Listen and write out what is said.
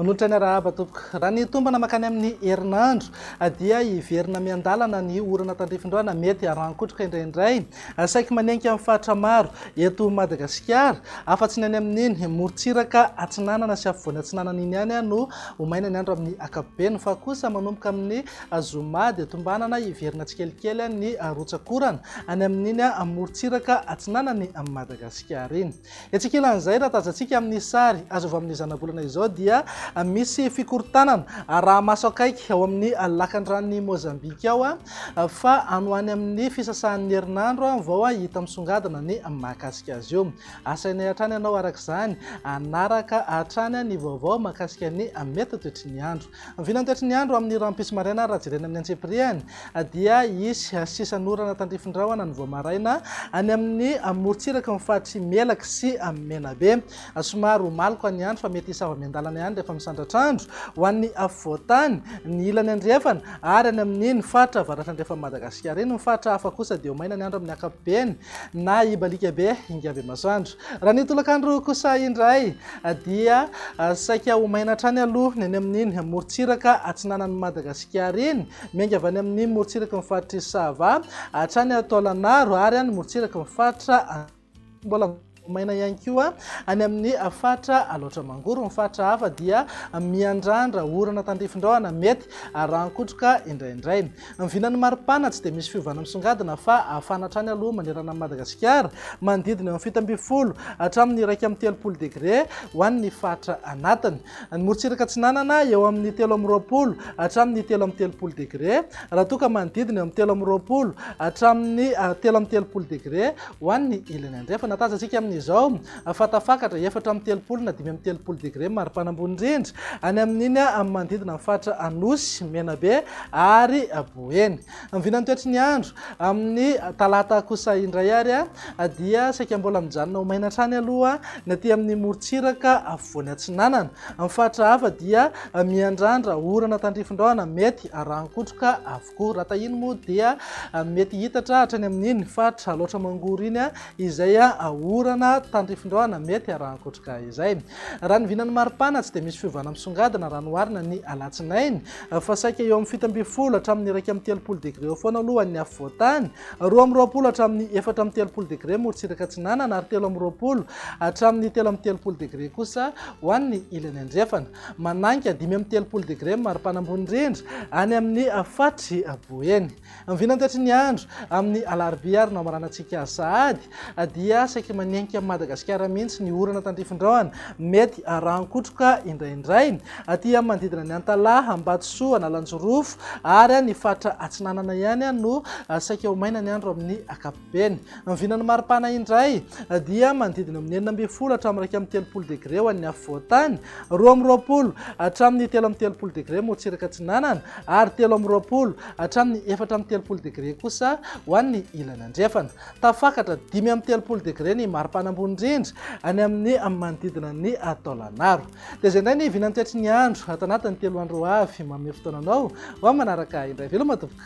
Manolotra ny arahaba tompoko. Raha ny tombana mankany amin'ny herinandro dia hiverina miandalana ny orana tandrifin-drano mety haran-kotroka indraindray saiky manenika amin'ny faritra maro eto Madagasikara afa-tsy ny any amin'iny morontsiraka atsinanana sy afovoany atsinanana iny ihany no ho maina ny andro amin'ny ankapobeny fa kosa manomboka amin'ny zoma dia tombanana hiverina tsikelikely ny rotsak'orana any amin'iny morontsiraka atsinanan'i Madagasikara iny. Etsy ankilan'izay, raha tazantsika amin'ny sary azo avy amin'ny zanabolana izao dia misy fikorontanana araha-maso akaiky ao amin'ny lakandranon'i Mozambika ao fa any ho any amin'ny fisasahan'ny herinandro vao hita misongadina ny mahakasika azy io. Asainay hatrany ianao araka izany hanaraka hatrany ny vaovao mahakasika ny mety toetry ny andro. Ny vinan'ny toetry ny andro amin'ny rahampitso maraina raha jerena amin'ny antsipiriany dia hisy sisan'orana tandrifin-drahona ny vao maraina any amin'ny morontsiraky ny faritr'i Melaky sy Menabe. Somary ho maloka ny andro fa mety hisava miandalana ihany rehefa misandratr'andro ho an'ny afovoan-tany, ny ilany andrefana ary any amin'iny faritra avaratra-andrefan'i Madagasikara iny. Ny faritra hafa kosa dia ho maina ny andro amin'ny ankapobeny na hibaliaka be hingabe masoandro. Raha ny tolakandro kosa indray dia saika ho maina hatrany aloha ny any amin'iny morontsiraka atsinanan'i Madagasikara iny, miainga avy any amin'ny morontsiraky ny faritr'i Sava hatrany Taolagnaro ary any morontsiraky ny faritra mbola maina ihany koa any amin'ny faritra Alaotra Mangoro. Ny faritra hafa dia miandrandra orana tandrifin-drahona mety arahan-kotroka indraindray. Ny vinan'ny maripana tsy dia misy fiovana misongadina fa hafana hatrany aloha manerana an'i Madagasikara, manodidina eo amin'ny 17 hatramin'ny 31 degre ho an'ny faritra anatiny. Ny morontsiraka atsinanana eo amin'ny 23 hatramin'ny 33 degre, raha toa ka manodidina eo amin'ny 23 hatramin'ny 33 degre ho an'ny ilany andrefana. Tazantsika amin'izao fa tafakatra 34 na 35 degre ny maripana ambony indrindra any amin'iny manodidina ny faritra Anosy, Menabe ary Boeny. Ny vinan'ny toetry ny andro amin'ny talata kosa indray ary dia saika mbola mijanona ho maina hatrany aloha ny aty amin'ny morontsiraka afovoany atsinanana. Amin'ny faritra hafa dia miandrandra orana tandrifin-drahona mety arahan-kotroka avokoa. Raha tahiny moa dia mety hitatra hatrany amin'iny faritra Alaotra Mangoro iny izay orana tandrifin-drahona mety arahan-kotroka izay. Raha ny vinan'ny maripana tsy dia misy fiovana misongadina raha noharina ny alatsinainy fa saika eo amin'ny 17 hatramin'ny 31 degre eo foana aloha ny afovoan-tany, 22 hatramin'ny 34 degre morontsiraka atsinanana ary 23 hatramin'ny 33 degre kosa ho an'ny ilany andrefana. Manainga 35 degre ny maripana ambony indrindra any amin'ny faritry Boeny. Ny vinantetry ny andro amin'ny alarobia ary no hamaranantsika sahady dia saika manenika an'i Madagasikara mihitsy ny orana tandrifin-drahona mety arahan-kotroka indraindray aty amin'ny manodidina ny Antalaha, Ambatosoa, Analanjirofo ary ny faritra Atsinanana ihany no saika ho maina ny andro amin'ny ankapobeny. Ny vinan'ny maripana indray dia manodidina amin'ny 16 hatramin'ny 31 degre ho an'ny afovoan-tany, 22 hatramin'ny 33 degre morontsiraka atsinanana ary 23 hatramin'ny 34 degre kosa ho an'ny ilany andrefana. Tafakatra 35 degre ny maripana ambony indrindra any amin'ny manodidina ny Taolagnaro. Dia izay indray ny vinantoetry ny andro ato anatin'ny 3 andro ho avy. Manome fotoana anao ho amin'ny manaraka indray. Veloma tompoko.